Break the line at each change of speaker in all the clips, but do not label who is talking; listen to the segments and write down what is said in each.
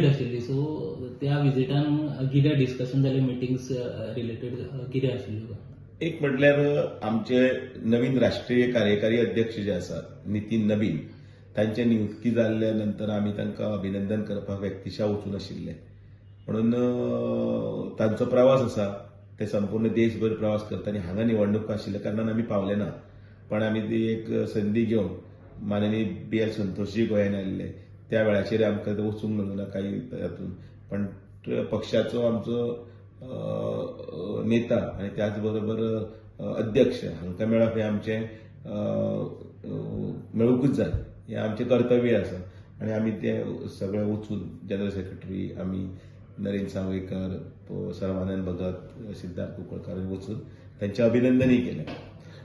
आशिल्ली. सो त्या विजिटान कितें डिस्कशन जालें, मिटिंग्स रिलेटेड कितें आशिल्ल्यो?
एक म्हटल्यार आमचे नवीन राष्ट्रीय कार्यकारी अध्यक्ष जे आसात नितीन नबीन, तांचे नियुक्ती जाल्ल्या नंतर आमी तांकां अभिनंदन करपाक व्यक्तिशा वचून आशिल्ले. म्हणून तांचो प्रवास आसा, ते संपूर्ण देशभर प्रवास करता आनी हांगा निवडणूक आशिल्ल्या कारणान आमी पावले ना. पण आमी ती एक संदी घेवन माननीय बी एल संतोषजी गोंयान आयिल्ले त्या वेळाचेर आमकां ते वचूंक मेळूं ना काही हातून. पण पक्षाचो आमचो नेता आनी त्याच बरोबर अध्यक्ष हांकां मेळप हें आमचें मेळूंकच जाय, हें आमचें कर्तव्य आसा. आनी आमी ते सगळे वचून जनरल सेक्रेटरी आमी नरेंद्र सावयकर, सर्वानंद भगत, सिद्धार्थ कुंकळकार वचून तांचें अभिनंदनूय केलें.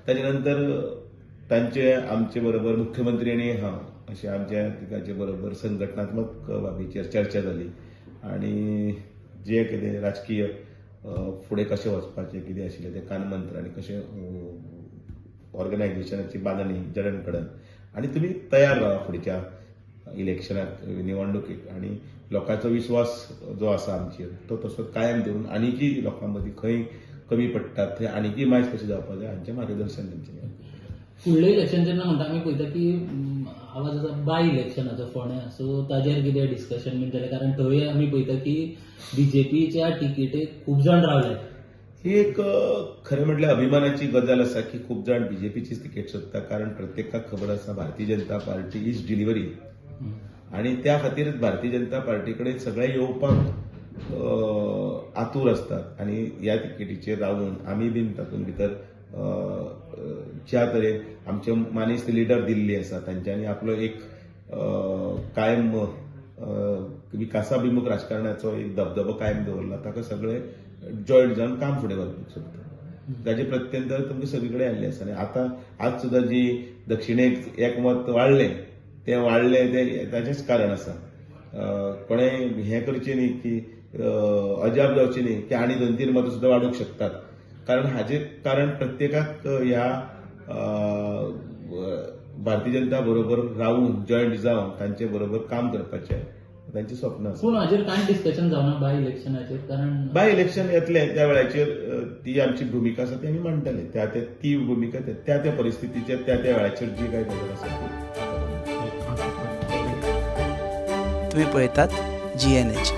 ताच्या नंतर तांचे आमचे बरोबर मुख्यमंत्री आनी हांव अशें आमच्या तिगांचे बरोबर संघटनात्मक बाबीचेर चर्चा जाली आनी जे कितें राजकीय फुडें कशें वचपाचें कितें आशिल्लें तें कानमंत्र आनी कशें ऑर्गनायझेशनाची बांदणी जडण घडण आनी तुमी तयार रावा फुडच्या इलेक्शनाक, निवडणुकेक आनी लोकांचो विस्वास जो आसा आमचेर तो तसो कायम दवरून आनीकय लोकां मदीं खंय कमी पडटात थंय आनीकय मायज कशें जावपाक जाय हांचें मार्गदर्शन तेंचें.
फुडलें इलेक्शन जेन्ना म्हणटा, आमी पळयता की आवाज आसा बाय इलेक्शनाचो फोंड्या. सो ताजेर कितें डिस्कशन बीन जालें? कारण थंय आमी पळयता की बीजेपीच्या तिकेटीक खूब जाण रावले.
ही एक खरें म्हटल्यार अभिमानाची गजाल आसा की खूब जाण बीजेपीचीच तिकेट सोदता, कारण प्रत्येकाक खबर आसा Bharatiya Janata party is delivery आनी त्या खातीर भारतीय जनता पार्टी कडेन सगळे येवपाक आतूर आसतात. आनी ह्या तिकेटीचेर रावून आमी बीन तातूंत भितर ज्या तरेन आमचे मानेस्त लिडर दिल्ली आसा तांच्यांनी आपलो एक कायम विकासाभिमुख राजकारणाचो एक दबदबो कायम दवरला, ताका सगळे जॉयंट जावन काम फुडें व्हरपाक सोदता. ताजे प्रत्यंतर तुमकां सगळे कडेन आयिल्लें आसा. आनी आतां आज सुद्दां जी दक्षिणेक एकमत वाडलें तें वाडलें तें ताचेंच कारण आसा. कोणें हें करचें न्ही की अजाप जावचें न्ही की आनी दोन तीन मतां सुद्दां वाडूंक शकतात, कारण हाजें कारण प्रत्येकाक ह्या भारतीय जनता बरोबर रावून जॉयंट जावन तांचे बरोबर काम करपाचें तांचें स्वप्न आसा.
पूण हाजेर कांय डिस्कशन जावना बाय इलेक्शनाचेर? कारण
बाय इलेक्शन येतलें त्या वेळाचेर ती आमची भुमिका आसा ती आमी मांडटले. त्या त्या ती भुमिका त्या त्या त्या परिस्थितीचेर त्या त्या वेळाचेर जी काय गजाल आसा ती.
तुम्ही पळयतात जीएनएच.